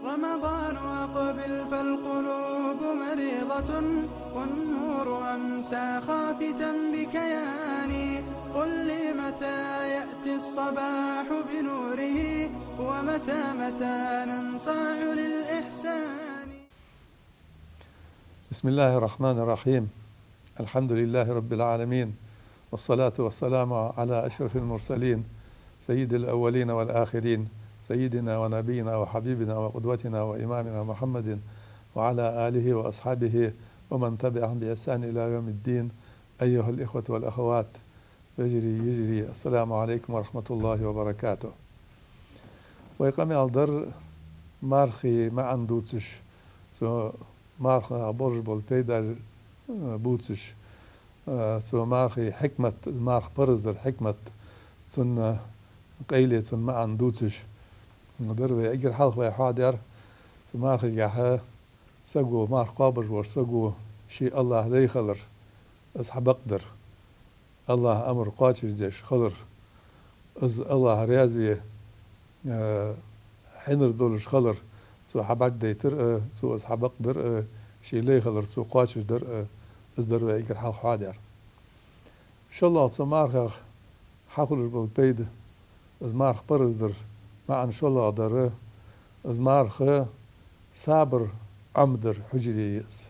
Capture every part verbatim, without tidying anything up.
رمضان أقبل فالقلوب مريضة، والنور أمسى خافتا بكياني. قل لي متى يأتي الصباح بنوره، ومتى، متى ننصاع للإحسان. بسم الله الرحمن الرحيم. الحمد لله رب العالمين، والصلاة والسلام على أشرف المرسلين، سيد الأولين والآخرين، سيدنا ونبينا وحبيبنا وقدوتنا وإمامنا محمد، وعلى آله وأصحابه ومن تبعهم بإحسان إلى يوم الدين. أيها الإخوة والأخوات، вежарий, йижарий, السلام عليكم ورحمة الله وبركاته. Вай къамаьл дар мархий маӀан дувцаш, цу мархах болаш бола пайдаш, э, бувцаш, э, цу мархий хьикмат, марха парз дара хьикмат, цун къайле, цун маӀан дувцаш дар вай. Эггара хьалха вай хьоадаьр, цу мархийгахьа саго, марха кхоабаш волча саго ший АллахӀ лай хилар, из хьабакъдар. АллахӀа амар кхоачашдеш хилар, из АллахӀ раьза ве, э, хьинар долаш хилар цо хьабӀаргадайтар а, цо из хьабакъдар а, ший лай хилар цо кхоачашдар а, из дар вай эггара хьалха хьоадаьр. ШоллагӀа цу мархах хьахулаш бола пайда, из марха парз дар маӀан шоллагӀа дар, из марха сабар Ӏомадар хьужаре я из.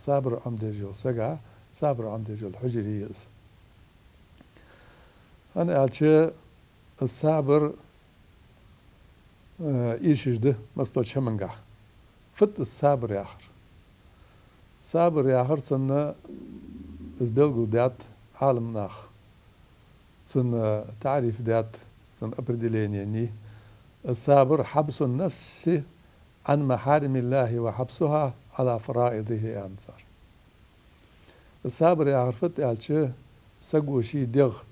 Сабар Ӏомадеш йола сага, сабар Ӏомадеш йола хьужаре я из. ХӀана аьлча, из сабар, э, эшаш да массадолча хӀамангахьа. Фуд из сабар яхар? Сабар яхар, цунна из белгалдаьд Ӏаламнаха. Цун таӀриф даьд, цун определение ни. Из сабар حبس النفس عن محارم الله وحبسها على فرائضه аьнна цар. Из сабар яхар фуд аьлча, саго ший дегӀ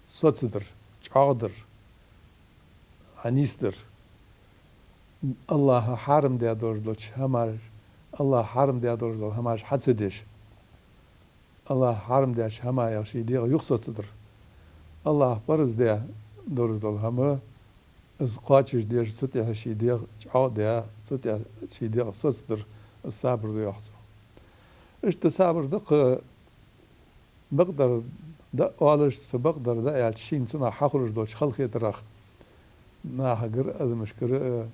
соцадар, чӀоагӀдар, Ӏонийсдар. АллахӀа хьарам даь долаш долча хӀамаш, АллахӀа хьарам даь долаш дола хӀамаш хьа ца деш, АллахӀа хьарам даьча хӀамаех ший дегӀ юхасоцадар. АллахӀа парз даь долаш дола хӀама, из кхоачашдеш, цу тӀехьа ший дегӀ чӀоагӀдаь, цу тӀехьа ший дегӀ соцадар, из сабар да йоах цо. Иштта сабар да-кх бакъдар даа оалаш, цу бакъдар даа аьлча, шийна цунах хьахулаш долча халахетарах, нахагара, адамашкара а,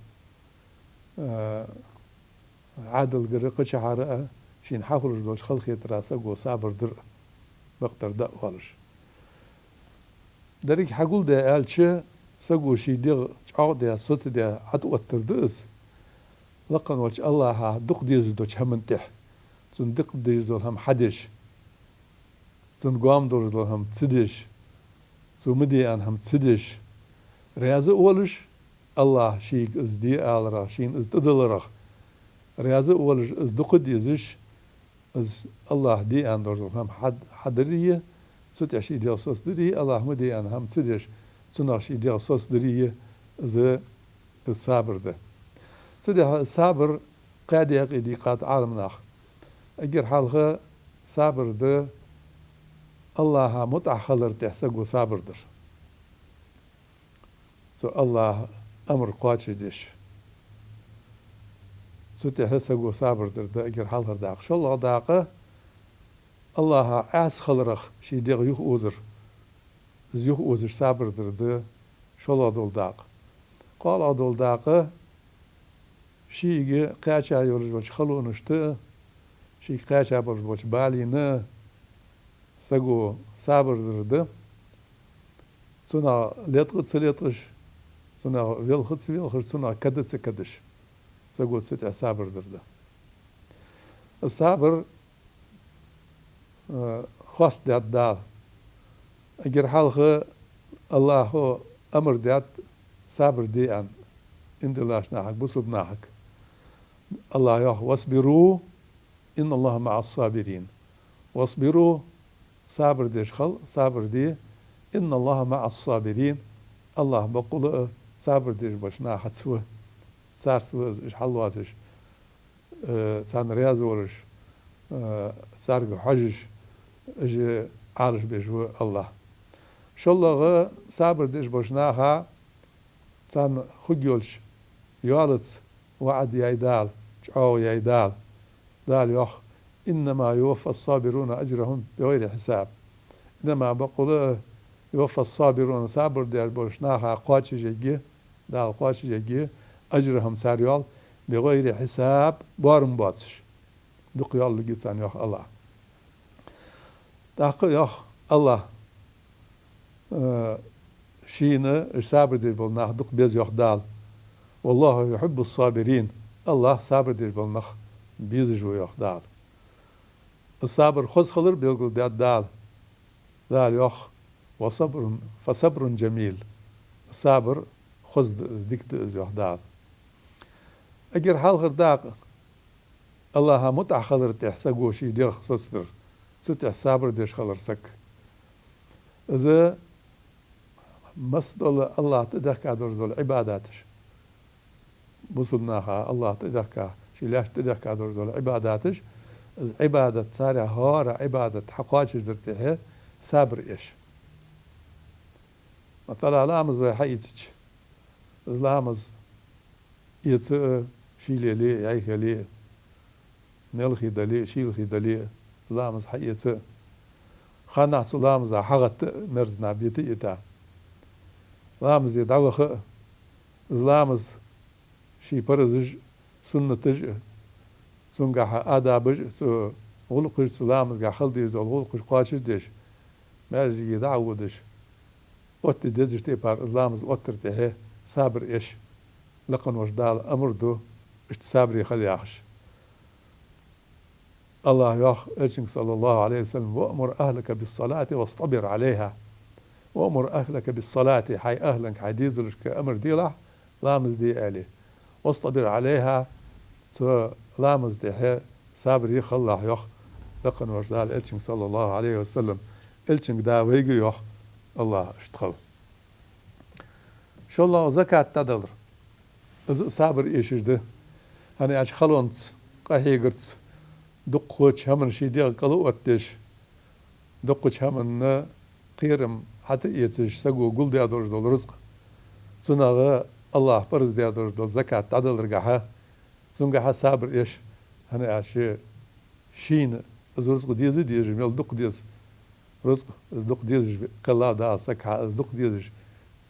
а, Ӏаьдалгара, кхычахьара а, шийна хьахулаш долча халахетарах саго сабар дар, бакъдар даа оалаш. Деррига хьагулдаь аьлча, саго ший дегӀ чӀоагӀдаь, соцадаь, ӀотӀаоттар да из лакха волча АллахӀа дукха дезаш долча хӀаман тӀехьа, цунна дукха дезаш дола хӀама хьадеш, цунна гоама долаш дола хӀама ца деш, цо ма де аьнна хӀама ца деш, раьза а волаш, АллахӀ шийга из де аларах, шийна из тӀадаларах раьза а волаш, из дукха дезаш, из АллахӀа де аьнна долаш дола хӀама хьад-, хьадари, цу тӀа ший дегӀ соцадари, АллахӀа ма де аьнна хӀама ца деш, цунах ший дегӀ соцадари, из, из сабар да. Цудухьа сабар кхаь даькъе дийкъад Ӏаламнаха. Эггара хьалха сабар да АллахӀа мутӀахьа хилар тӀехьа саго сабар дар. Цу АллахӀа амар кхоачашдеш, цу тӀехьа саго сабар дар да эггара хьалхара дакъа. ШоллагӀа дакъа, АллахӀа Ӏаьса хиларах ший дегӀ юхаозар, из юхаозаш сабар дар да шоллагӀа дола дакъа. КхоалагӀа дола дакъа, шийга кхаьча йолаш йолча халонашта а, шийга кхаьча болаш болча балийна а саго сабар дар да, цунах леткъа а ца леткъаш, цунах велха а ца велхаш, цунах када а ца кадаш, саго цу тӀа сабар дар да. Сабар, э, хоастадаьд Дала. Эггара хьалха АллахӀа амар даьд сабар де аьнна ийман диллача нахага, бусалба нахага. АллахӀа йоах: «واصبروا إن الله مع الصابرين». «واصبروا», сабар деш хила, сабар де, «إن الله مع الصابرين», АллахӀ бакъдолаш а сабар деш болча нахаца ва, царца ва из, уж хьаллоацаш, э, царна раьза волаш, э, царга хьожаш, уж Ӏалашбеш ва АллахӀ. ШоллагӀа, сабар деш болча наха, царна хургйолча йоалаца ваӀад яьй Дала, чӀоагӀо яьй Дала. Дала йоах: «إنما يوفى الصابرون أجرهم بغير حساب». Иннама бакъ хул, «يوفى الصابرون», сабар деш болча наха кхоачашъергья, Дала кхоачашъергья, «أجرهم», цар йоал, «بغير حساب», боарам боацаш. Дукха йоалларгья царна, йоах АллахӀа. ТӀаккха йоах АллахӀа, э, шийна уж сабар деш бола нах дукха беза, йоах Дала. «والله يحب الصابرين». АллахӀ сабар деш бола нах безаш ва, йоах Дала. Из сабар хоза хилар белгалдаьд Дала. Дала йоах: «وصبر، فصبر جميل». Сабар хоза да из, дика да из, йоах Дала. Эггара хьалхара дакъа АллахӀа мутӀахьа хилар тӀехьа саго ший дегӀ соцадар, цу тӀехьа сабар деш хилар саг. Из масса дола АллахӀа тӀадехка долаш дола Ӏибадаташ, бусалба наха АллахӀа тӀадехка, ший лаьшта тӀадехка долаш дола Ӏибадаташ, из Ӏибадат, царех хӀара Ӏибадат хьакхоачашдар тӀехьа сабар эш. Масала, ламаз вай хьаийцача, из ламаз эца а, шийла яле а, яьхе яле а, мелхий дале а, шийла яле а, ламаз хьаэца а, ханнахьа цу ламаза хьагӀатта а, мерза нах бета а йита, ламазе дӀаваха а, из ламаз ший паразаш а, суннаташ а, цунгахьа адабаш а, цу гӀулакхаш, цу ламазгахьа хила дезаш дола гӀулакхаш кхоачашдеш, маьждиге дӀа а водаш, оттаде дезача тайпара из ламаз оттар тӀехьа сабар эш, лакха волча Дала амар ду, иштта сабаре хила яхаш. АллахӀа йоах Элчанга, صلى الله عليه وسلم: «وأمر أهلك بالصلاة واصطبر عليها». «وأمر أهلك بالصلاة», хьай ахӀланга, хьай дезалашка амар делахь, ламаз де, аьле. «واصطبر عليها», цу ламаза тӀехьа сабаре хилалахь, йоах лакха волча Дала Элчанга, صلى الله عليه وسلم. Элчанга да вайга йоах АллахӀа иштта хила. ШоллагӀа закат дӀадалар. Из а сабар эшаш да. ХӀана аьлча халонца, къахьегарца, дукхача хӀаманна ший дегӀ кӀал а оттадеш, дукхача хӀаманна кхерам хьатӀаэцаш, саго гулдаь долаш дола рузкъа, цунах АллахӀа параз даь долаш дола закат дӀадаларгахьа, цунгахьа сабар эш, хӀана аьлча шийна из рузкъа деза а дезаш, мел дукха деза рузкъа, из дукха дезаш кхелла Дала сагах, из дукха дезаш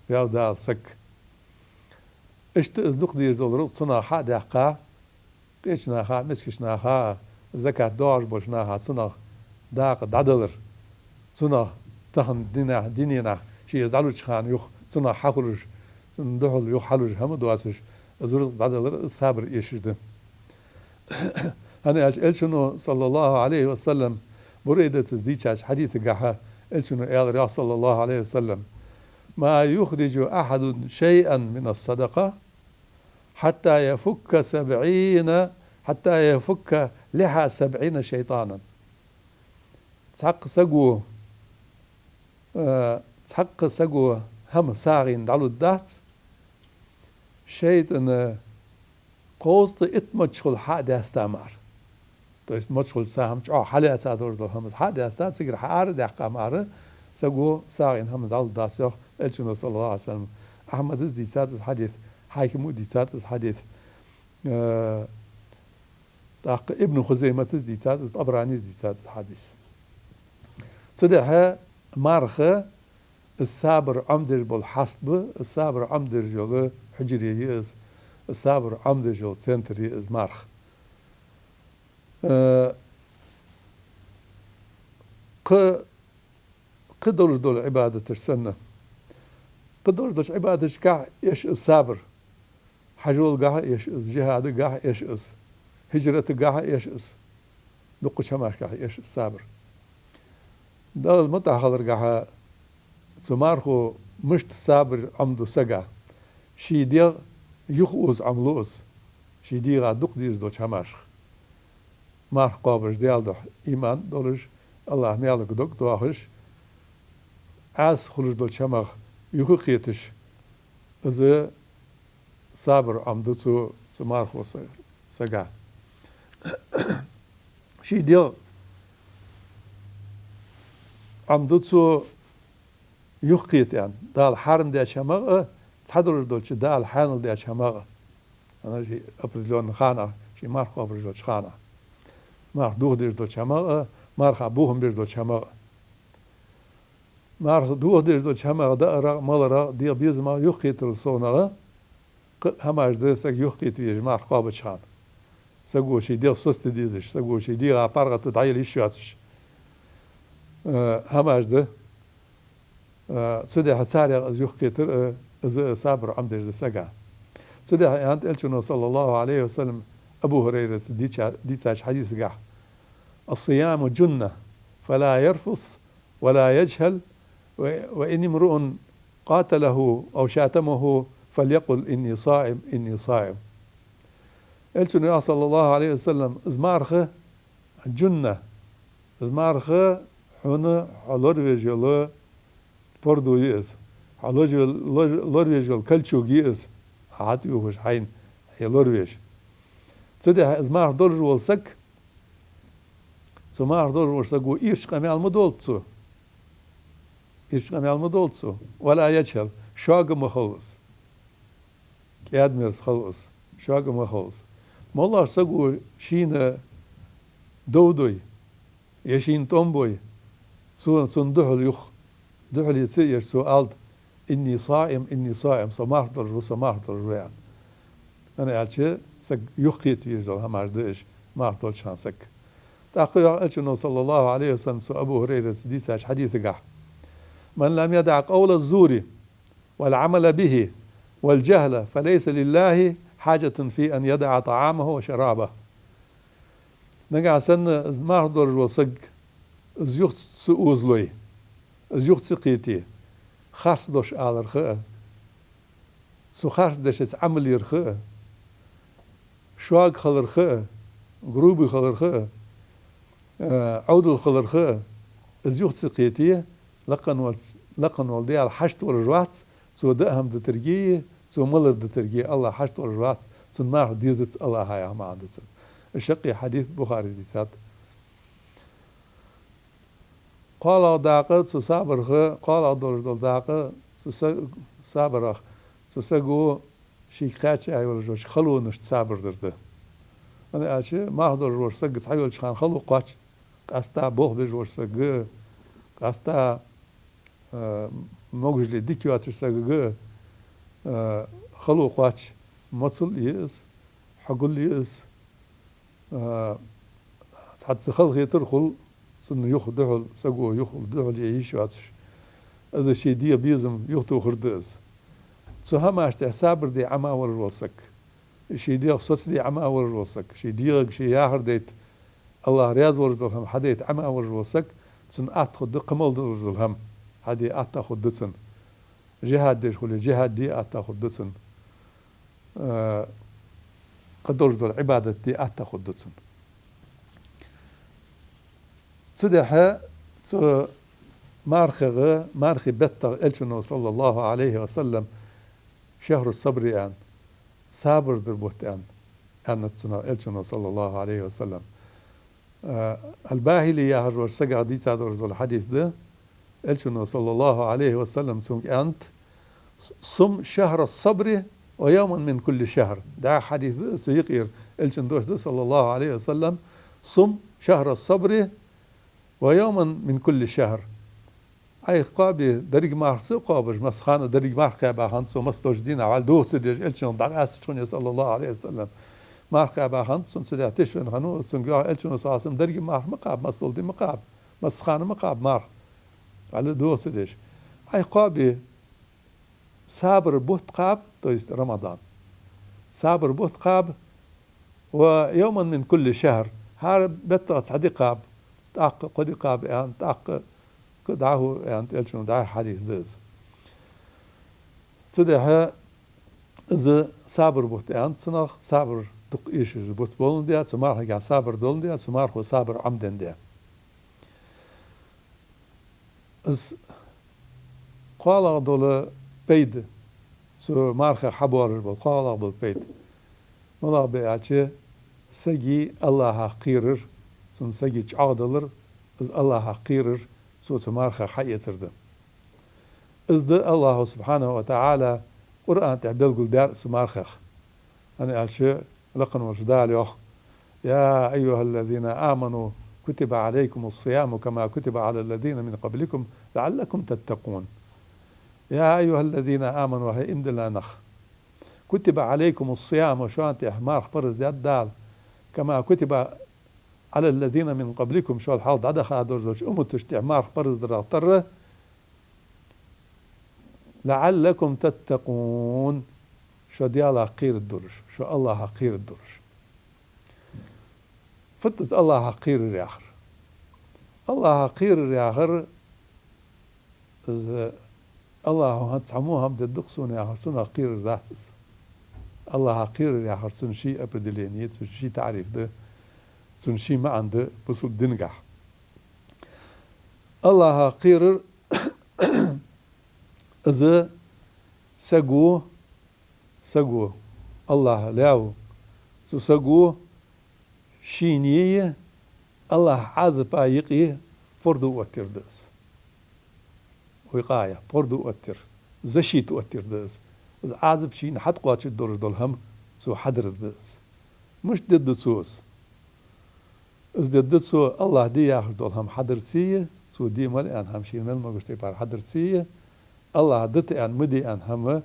ваьв Дала саг. Иштта из дукха дезаш дола рузкъа цунах хьа а даьккха, кхеча наха, мискача наха, закат доагӀаш болча наха цунах дакъа дӀадалар, цунах тахан дийнахьа, дийнахьа ший из дӀалуча хана юха цунах хьахулаш, цунна духьал юха хьалуш хӀама доацаш, из рузкъа дӀадалар, из сабар эшаш да. ХӀана аьлча Элчано, صلى الله عليه وسلم, Бурайдатас дийцача хьадисагахьа Элчано аьлар, йоах, صلى الله عليه وسلم: «ما يخرج أحد شيئا من الصدقة حتى يفك سبعين، حتى يفك لحى سبعين شيطانا». Цхьаккха саго, э, цхьаккха саго хӀама сагӀийна дӀалургдац, шайтӀана кхузткъеи итт мочхул хьа а даьста мара. То есть мочхулца хӀама чӀоагӀа хьалаьца долаш дола хӀама хьа а даьста, цигара хьаара а даьккха мара, саго сагӀийна хӀама дӀалургдац, йоах Элчано, صلى الله عليه وسلم. Ахьмадас дийцад из хьадис, Хьакима дийцад из хьадис. Э, тӀаккха Ибн Хузайматас дийцад из, ТӀабаранис дийцад из хьадис. Цудухьа марха из сабар Ӏомадеш бола хьаст ба, из сабар Ӏомадеш йола хьужаре я из, из сабар Ӏомадеш йола центр я из марха. Э, кхы, кхы долаш дола Ӏибадаташ санна. Кхы долаш долча Ӏибадаташкахь эш из сабар. Хьажолгахьа эш из, жихӀадагахьа эш из, хӀижратагахьа эш из, дуккхача хӀамашкахьа эш из сабар. Далла мутӀахьа хиларгахьа цу мархо мишта сабар Ӏомаду сага? Ший дегӀ юхаоза Ӏомалу из, ший дегӀа дукха дезаш долча хӀамашха. Марха кхобаш, Даьла духьа иман долаш, АллахӀа маьлага дог доахаш, Ӏаьса хулаш долча хӀамах юха а кхеташ, из сабар Ӏомаду цу, цу мархо са-, сага. Ший дегӀ Ӏомаду цо юха а кхеташ, Дала хьарам даьча хӀамах а, цхьадолаш долча Дала хьаьнал даьча хӀамах а. ХӀана, ший определённи ханах, ший марха кхобаш долча ханах. Марха дохадеш долча хӀамах а, марха бохам беш долча хӀамах а. Марха дохадеш долча хӀамах, даарах, маларах, дегӀа безамах юхакхетарал совгӀа, кхы а хӀамаш да саг юхакхета везаш марха кхоабача хана. Саго ший дегӀ соцаде дезаш, саго ший дегӀа паргӀато дӀаяла йиш йоацаш, э, хӀамаш да. Э, цудухьа царех из юхакхетар, э, из, э, сабар Ӏомадеш да сага. Цудухьа аьннад Элчано, صلى الله عليه وسلم, Абу ХӀурайрас дийца-, дийцача хьадисагахь: «الصيام جنة، فلا يرفث ولا يجهل، و، وإن امرؤ قاتله أو شاتمه فليقل: إني صائم، إني صائم». Элчано йоах, صلى الله عليه وسلم, из марха джунна, из марха хьона хьо лоравеш йола пордув я из, хьо лож-, лож-, лоравеш йола кольчуга я из, хьатӀаювхаш хьайна, хье лоравеш. Цудухьа из марха долаш вола саг, цу марха долаш волча саго ирча къамаьл ма долда цо. Ирча къамаьл ма долда цо. «ولا يجهل», шога ма хилва из. КӀаьда-мерза хилва из, шога ма хилва из. МоллагӀча саго шийна дов дой, е шийна тӀом бой, цо, цунна духьал юха, духьале ца еш, цо алда: «إني صائم، إني صائم», со марха долаш ва, со марха долаш ва, аьнна. ХӀана аьлча, саг юхакхета везаш дола хӀамаш да уж, марха долча хана саг. ТӀаккха йоах Элчано, صلى الله عليه وسلم, цу Абу ХӀурайрас дийцача хьадисагахь: «من لم يدع قول الزور والعمل به والجهل فليس لله حاجة في أن يدع طعامه وشرابه». Нагахьа санна из марха долаш вола саг, из юха ца озалой, из юха ца кхете, харц дош аларах а, цу харц дешаца Ӏамал ярах а, шога хиларах а, грубый хиларах а, э, Ӏовдал хиларах а, из юха ца кхете, лакха волча, лакха волча Даьла хьашт волаш вац, цо даа хӀама дитаргеи, цо малар дитаргеи АллахӀ хьашт волаш вац, цунна марха дезац АллахӀа, яха маӀан да цун. Из шаккхе хьадис Бухарис дийцад. КхоалагӀа дакъа цу сабарах, кхоалагӀа долаш дола дакъа цу са-, сабарах, цу саго шийга кхаьча йолаш йолча халонашта сабар дар да. ХӀана аьлча, марха долаш волча сага цхьайолча хана хало кхоач, къаьстта болх беш волча сага, къаьстта, э, могашал дика йоацача сагага, э, хало кхоач, моцал я из, хьогал я из, э, цхьацца халахетар хул, цунна юха духьал, саго юха духьал е йиш йоацаш. Из ший дегӀа безам юхатохар да из. Цу хӀамашта тӀа сабар де Ӏема волаш вола саг, ший дегӀ соцаде Ӏема волаш вола саг, ший дегӀага ше яхар дайта, АллахӀ раьза волаш дола хӀама хьадайта Ӏема волаш вола саг, цунна атта хургда кхы мел долаш дола хӀама хьаде, атта хургда цунна. ЖихӀад деш хуле, жихӀад де атта хургда цунна. Э, кхы долаш дола Ӏибадат де атта хургда цунна. Цудухьа цу мархех, мархий беттах Элчано, صلى الله عليه وسلم, «شهر الصبر» аьнна, сабар дара бутт аьнна, аьннад цунах Элчано, صلى الله عليه وسلم. Э, Аль-Бахили яхаш волча сагах дийца долаш дола хьадис да. Элчано, صلى الله عليه وسلم, цунга аьннад: «صم شهر الصبر ويوما من كل شهر». ДӀаьха хьадис да, цу юкъера Элчан дош да, صلى الله عليه وسلم: «صم شهر الصبر ويوما من كل شهر». Ӏайха кхоабе деррига марха ца кхоабаш, масса хана деррига марха кхаьба хана цо, масса долча дийнахьа вӀалла дохаца деш, Элчанах дӀакъаьстача хана, صلى الله عليه وسلم, марха кхаьба хана цунна, цудухьа тешвенна хиннав из. Цунга йоах Элчано, صلى الله عليه وسلم: «Деррига марха ма кхаба, масса долча дийнахьа ма кхаба, масса хана ма кхаба марха, вӀалла дохаца деш. Ӏайха кхоабе сабар бутт кхаба, то есть Рамадан. Сабар бутт кхаба, ويوما من كل شهر, хӀара беттах цхьа ди кхаба, тӀаккха кхо ди кхаба», аьнна, тӀаккха кхы дӀахо аьннад Элчано, дӀаьха хьадис да из. Цудухьа из сабар бутт аьннад цунах, сабар дукха эшаш бутт боландаь, цу мархагахь сабар доландаь, цу мархо сабар Ӏомадендаь. Из кхоалагӀа дола пайда, цу мархех хьабоалаш бола кхоалагӀа бола пайда малагӀа ба аьлча, сага АллахӀах кхерар, цунна сага чӀоагӀдалар, из АллахӀах кхерар, цо цу мархех хьаэцар да. Из да АллахӀа, سبحانه وتعالى, Къуръан тӀа белгалдаьр цу мархех. ХӀана аьлча, лакха волча Дала йоах: «يا أيها الذين آمنوا كتب عليكم الصيام كما كتب على الذين من قبلكم لعلكم تتقون». «يا أيها الذين آمنوا», хӀай иман дилла нах, «كتب عليكم الصيام», шоана тӀа марха парз даьд Дала, «كما كتب على الذين من قبلكم», шул хьалха дӀадахача умматашта тӀа марха парз дарах тара, «لعلكم تتقون», шо Даьлах кхераргдолаш, шо Аллахӏах кхераргдолаш. Фуд из Аллахӏах кхерар яхар? Аллахӏах кхерар яхар, из Аллахӏо хӀанз цхьа во хӀама дергда-кх сона яхар, цунах кхерар дац из. Аллахӏах кхерар яхар, цун ший определени, цун ший таӀриф да, цун ший маӀан да бусалба динагахь. Аллахӏах кхерар из саго, саго, Аллахӏ лаьв, цу саго шийна Аллахӏа Ӏазапа юкъе пурду оттар да из. Викъая, пурду оттар, защита оттар да из. Из Ӏазап шийна хьатӀакхоачаш долаш дола хӀама цо хьадар да из. Мишта дергда цо из? Из дергда цо Аллахӏ де яхаш дола хӀама хьадарцеи, цо де мел аьнна хӀама шийна мел могаш тайпара хьадарцеи, Аллахӏ дита аьнна, ма де аьнна хӀама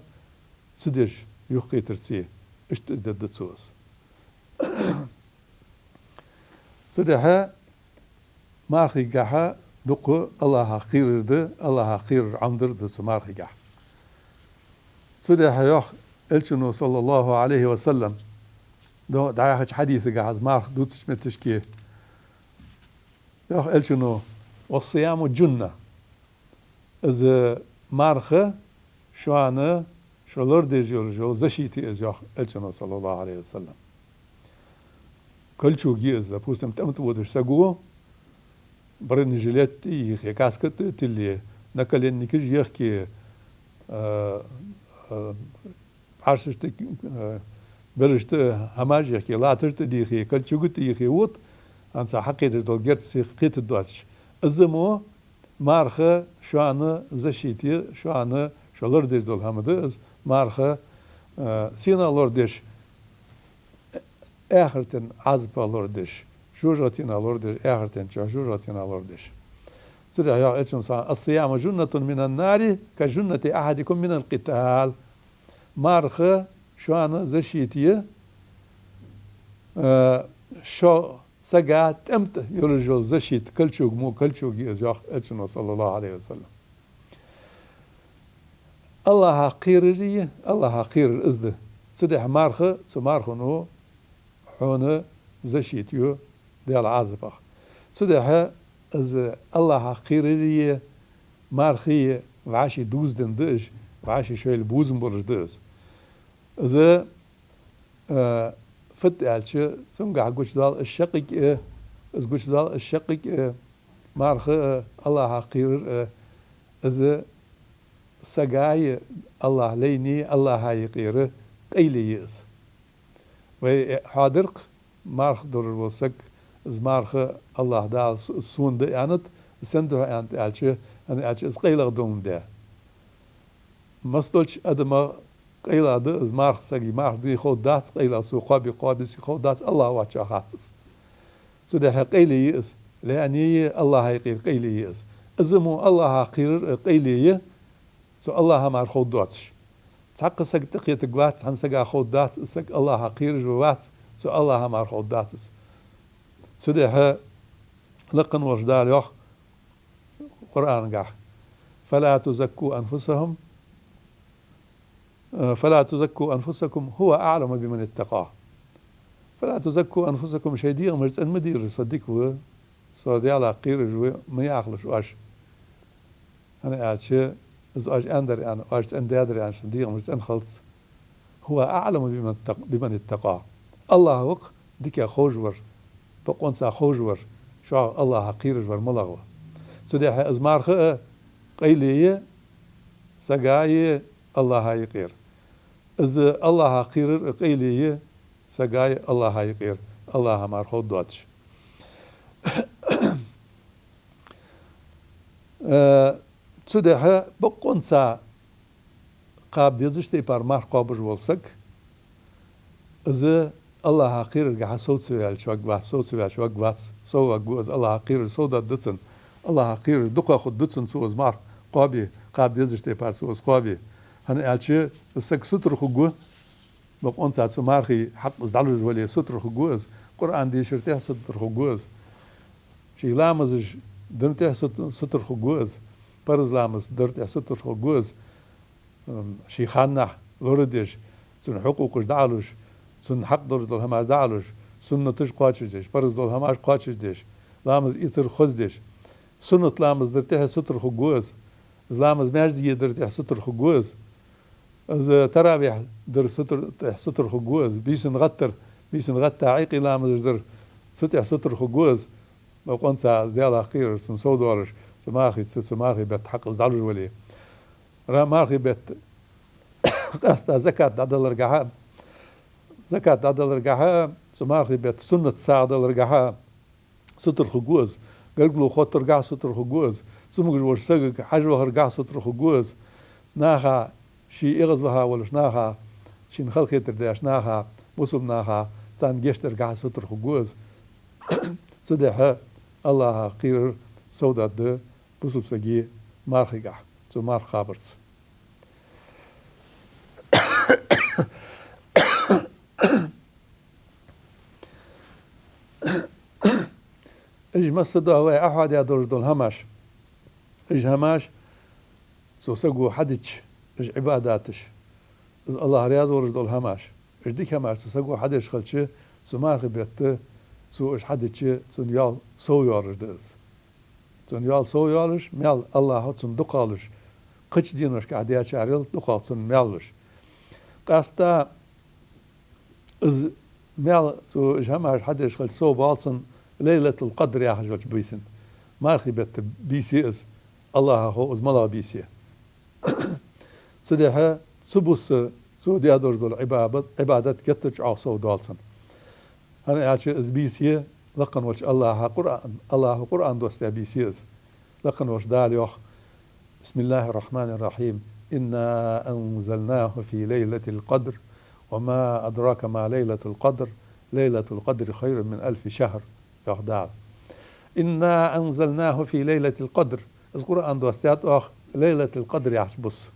ца деш юхакхетарцеи. Иштта из дергда цо из. Цудухьа мархийгахьа дукха Аллахӏах кхерар да, Аллахӏах кхерар Ӏомадар да цу мархийгахь. Цудухьа йоах Элчано, саллаллахӏу Ӏалайхӏи ва саллам, дӀаяхача хьадисагахь, из марха дувцача моттиге, йоах Элчано: «والصيام جنة». Из марха шоана шо лорадеш йолаш йола защита я из, йоах Элчано, саллаллахӏу Ӏалайхӏи ва саллам. Кольчуга я из, допустим, тӀем тӀа водаш саго бронежилет тӀа йийхе, каска тӀа тилле, наколенникаш йехке, а, а, Ӏарсашта, э, белашта хӀамаш йехке, латаш тӀа дийхе, кольчуга тӀа йийхе, вот, хӀанз хьакхеташ дола герз сиха кхетаргдоацаш. Из мо марха шоана защита я, шоана шо лорадеш дола хӀама да из, марха, э, сенах лорадеш, эхартен Ӏазапах лорадеш, жожагӀатенах лорадеш, эхартен чу жожагӀатенах лорадеш. Цудухьа йоах Элчано: «الصيام جنة من النار كجنة أحدكم من القتال». Марха шоана защита я, э, шо сага тӀем тӀа йолаш йола защита, кольчуга мо, кольчуга я из, йоах Элчано, саллаллахӏу Ӏалайхӏи ва саллам. Аллахӏах кхерар я, Аллахӏах кхерар из да. Цудухьа марха, цу мархано хьона защита ю Даьла Ӏазапах. Цудухьа из Аллахӏах кхерар я, марха я, вӀаший дувзаденна да уж, вӀаший шоайла бувзам болаш да из. Из, э, фуд аьлча, цунгахь гучадоал из шаккхе а, из гучадоал из шаккхе а, марха а, Аллахӏах кхерар а, из сага а, Аллахӏ лайнеи, Аллахӏа юкъера къайле я из. Вай, э, хьоадир-кх, марха долаш вола саг, из марха Аллахӏ Дала с-, сона да аьннад, сен духьа аьннад аьлча, хӀана аьлча из къайлагӀа доландаь. Масса долча адамах къайлагӀа да из марха, сага марха де ховргдац, къайлагӀа цо кхоабе, кхоабе ца ховргдац, Аллахӏ воацачоа хац из. Цудухьа къайле я из, лаьнеи Аллахӏа юкъера къайле я из. Из мо Аллахӏах кхерар а къайле я, цу Аллахӏа мара ховргдоацаш. Цхьаккха саг тӀакхетаргвац, цхьан сага ховргдац, из саг Аллахӏах кхераш вац, цу Аллахӏа мара ховргдац из. Цудухьа лакха волча Дала йоах Къуръангахь: «فلا تزكوا أنفسهم، э, فلا تزكوا أنفسكم هو أعلم بمن اتقى». «فلا تزكوا أنفسكم», шоай дегӀамаш цӀена ма дийраш, со дика ва, со Даьлах кхераш ва, ма яхалаш оаш. ХӀана аьлча, из оаш аьннадар аьнна, оаш цӀена даьдар аьнна, шун дегӀамаш цӀена хилац. «هو أعلم بمن اتق-، بمن اتقى». Аллахӏ ва-кх дикагӀа ховш вар, бокъонца ховш вар, шух Аллахӏах кхераш вар малагӀа ва. Цудухьа из марха а къайле я сага а, Аллахӏа юкъера. Из Аллахӏах кхерар а къайле я сага а, Аллахӏа юкъера, Аллахӏа мара ховргдоацаш. Э, цудухьа бокъонца кхаба дезача тайпара марха кхоабаш вола саг, Из АллахӀах кхераргахьа сов ца ваьлча варгвац, сов ца ваьлча варгвац, сов варгва из. АллахӀах кхерар сов даргда цунна, АллахӀах кхерар дукхагӀа хургда цунна, цо из марха кхоабе, кхаба дезача тайпара цо из кхоабе. ХӀана аьлча, из саг сутара хургва, бокъонца цу мархий хьакъ из дӀалуш вале, сутара хургва из, Къуръан дешара тӀа сутара хургва из, ший ламазаш дара тӀа сут-, сутара хургва из, парз ламаз дара тӀа сутара хургва из, м, ший ханнахьа лорадеш, цун хьукъукъаш дӀалуш, цун хьакъ долаш дола хӀамаш дӀалуш, суннаташ кхоачашдеш, парз дола хӀамаш кхоачашдеш, ламаз эцар хоздеш. Суннат ламаз дара тӀа сутара хургва из, из ламаз маьждиге дара тӀа сутара хургва из, из таравихь дара сутара, тӀа сутара хургва из, бийсан гӀаттар, бийсан гӀатта Ӏуйкъе ламазаш дар, цу тӀа сутара хургва из. Бокъонца Даьлах кхерар цунна сов доалаш, цу мархий, цу, цу мархий бетта хьакъ из дӀалуш вале. Ра-, мархий бетта къаьстта закат дӀадаларгахьа, закат дӀадаларгахьа, цу мархий бетта суннат сагӀа даларгахьа сутара хургва из, гаргало хоттаргахьа сутара хургва из, цамогаш волча сагага хьажа вахаргахьа сутара хургва из, наха, ший эгӀазваха волча наха, шийна халахетар деш наха, бусалба наха, царна гешт даргахьа сутара хургва из. Цудухьа АллахӀах кхерар сов даргда бусалба сага мархийгахьа, цо марха кхабарца. Уж массадола вай Ӏохьоадаь долаш дола хӀамаш. Уж хӀамаш, цу саго хьадича, уж Ӏибадаташ, из АллахӀ раьза волаш дола хӀамаш. Уж дика хӀамаш цу саго хьадеш хилча, цу мархий бетта цо уж хьадича, цун ял сов йоалаш да из. Цун ял сов йоалаш, маьл АллахӀа цунна дукхагӀа луш, кхыча деношкахьа дечарел дукхагӀа цунна маьл луш. Къаьстта из маьл цо уж хӀамаш хьадеш хилча сов боал цунна Лайлатул-Къадр яхаш йолча бийсан. Мархий бетта бийса я из, АллахӀа хов из малагӀа бийса я. Цудухьа цу бус цо даь долаш дола Ӏибабат-, Ӏибадат геттара чӀоагӀа сов доал цунна. ХӀана аьлча из бийса я лакха волча АллахӀа Къуръан, АллахӀа Къуръан доссадаь бийса я из. Лакха волча Дала йоах: بسم الله الرحمن الرحيم. إنا أنزلناه في ليلة القدر. وما أدراك ما ليلة القدر. ليلة القدر خير من ألف شهر. Йоах Дала. إنا أنزلناه في ليلة القدر. Из Къуръан доссадаьд оаха Лайлатул Къадр яхача бус.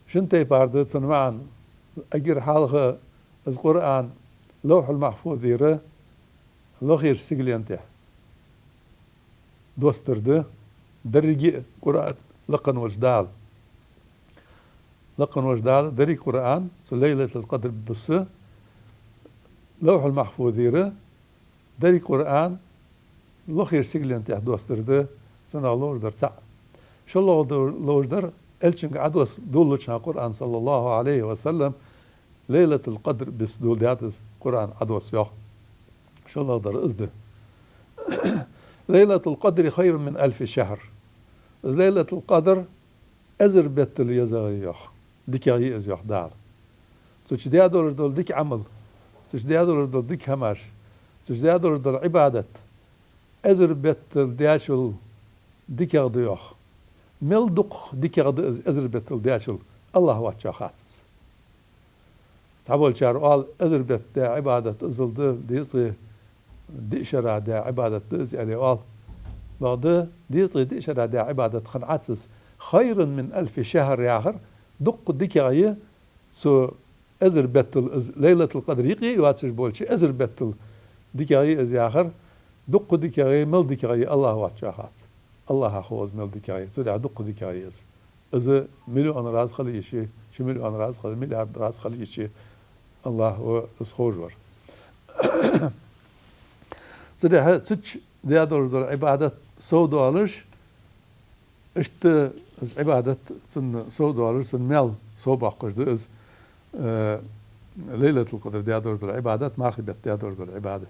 Шин тайпара да цун маӀан. Эггара хьалха из Къуръан Лавхьул-Махьфузера лохерча сигален тӀа доссадар да деррига а Къуръан лакха волча Дала. Лакха волча Дала деррига Къуръан цу Лайлатул-Къадр бус Лавхьул-Махьфузера деррига Къуръан лохерча сигален тӀа доссадар да, цунах ловш дар цаӀ. ШоллагӀа дар, ловш дар, Элчанга Ӏодосса долалуча хана Къуръан, صلى الله عليه وسلم, Лайлатул-Къадр бус доладаьд из Къуръан Ӏодосса, йоах. ШоллагӀа дар из да. ليلة القدر خير من ألف شهر. Из Лайлатул-Къадр эзар беттал езагӀа я, йоах. ДикагӀа я из, йоах Дала. Цу чу даь долаш дола дика Ӏамал, цу чу даь долаш дола дика хӀамаш, цу чу даь долаш дола Ӏибадат эзар беттал дечул дикагӀа да, йоах. Мел дукха дикагӀа да из эзар беттал дечул, АллахӀ воацачоа хац из. Цхьаболчар оал, эзар бетта даь Ӏибадат иззал да, дезткъе диъ шера даь Ӏибадат да из, аьле оал. Бакъда, дезткъе диъ шера даь Ӏибадат хиннадац из. خير من ألف شهر яхар дукха дикагӀа я, цу эзар беттал из Лайлатул-Къадр юкъе а йоацаш болча эзар беттал дикагӀа я из яхар, дукха дикагӀа я, мел дикагӀа я АллахӀ воацачоа хац. АллахӀа хов из мел дикагӀа я, цудухьа дукха дикагӀа я из. Из миллион раз хила йиш я, ши миллион раз хила, миллиард раз хила йиш я, АллахӀа из ховш вар. Цудухьа цу чу даь долаш дола Ӏибадат сов доалаш, иштта из Ӏибадат цунна сов доалаш, цун маьл сов боаккхаш да из, э, Лайлатул-Къадр даь долаш дола Ӏибадат, мархий бетта даь долаш дола Ӏибадат.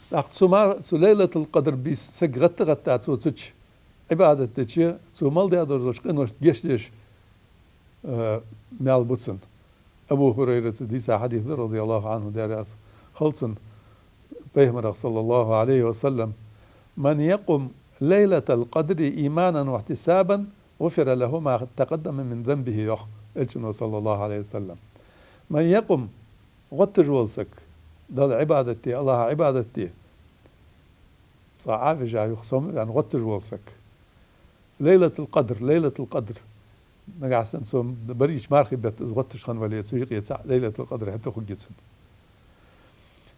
ТӀаккха цу ма-, цу Лайлатул-Къадр бийсан саг гӀатта-гӀатта цо цу чу Ӏибадат дича, цо мел даь долаш долча къиношта гешт деш, э, маьл ба цунна. Абу ХӀурайрас дийца хьадис да, رضي الله عنه, Даьла раьза хилва цунна, Пайхамарах, صلى الله عليه وسلم: من يقم ليلة القدر إيمانا واحتسابا غفر له ما تقدم من ذنبه, йоах Элчано, صلى الله عليه وسلم. من يقم, гӀотташ вола саг, Далла Ӏибадат де, АллахӀа Ӏибадат де, цкъа Ӏовижа, юха сомаваьнна гӀотташ вола саг. ليلة القدر, Лайлатул-Къадр. Нагахьа санна цо берригача мархий бетта из гӀотташ хинна вале, цу юкъе цхьа Лайлатул-Къадр хӀета хургья цунна.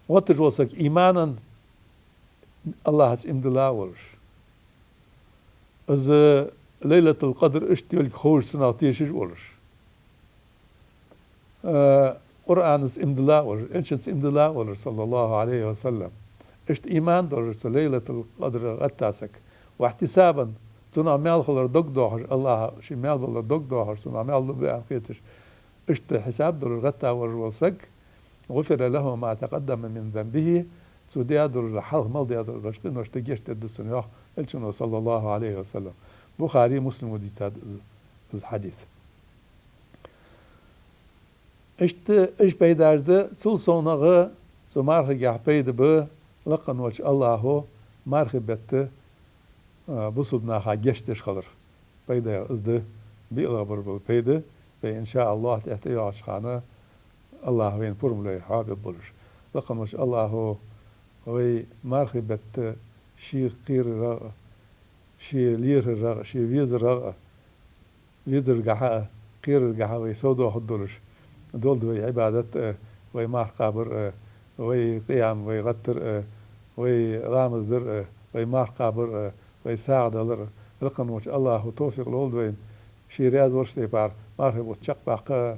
ГӀотташ вола саг иманан, АллахӀаца иман дилла волаш, из Лайлатул-Къадр иштта йолга ховш, цунах тешаш волаш, э, Къуръанаца иман дилла волаш, Элчанца иман дилла волаш, صلى الله عليه وسلم. Иштта иман долаш цу Лайлатул-Къадра гӀетта саг. واحتسابا, цунах маьл хилар дог доахаш, АллахӀа ший маьл балар дог доахаш, цунах маьл лургба аьнна хеташ, иштта хьисаб долаш гӀетта волаш вола саг, غفر له ما تقدم من ذنبه, цо даь долаш, хьалха мел даь долаш къиношта гешт дергда цунна, йоах Элчано, صلى الله عليه وسلم. Бухаре, Муслимо дийцад из, из хьадис. Иштта уж пайдаш да, цул совнагӀа цу мархагахьа пайда ба, лакха волча АллахӀо мархий бетта, а, бусалба наха гешт деш хилар. Пайда из да, биълагӀа бар бола пайда, вай, إن شاء الله, тӀехьа тӀайоагӀача хана АллахӀа вайна пурам лой хьоабе болаш. Лакха волча АллахӀо вай мархий бетта ший кхерарах а, ший лерхӀарах а, ший везарах а, везаргахьа а, кхераргахьа а вай совдоахаргдолаш долда вай Ӏибадат а, вай марха кхабар а, вай къиям, вай гӀаттар а, вай ламаз дар а, вай марха кхабар а, вай сагӀа далар а. Лакха волча АллахӀо товфикъ лолда вайна ший раьза волча тайпара мархий бутт чакхбаккха а.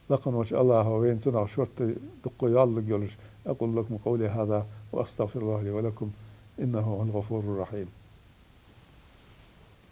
Лакха волча АллахӀо вайна цунах шортта дукха йоалларгйолаш. أقول لكم قولي هذا وأستغفر الله لي ولكم إنه هو الغفور الرحيم.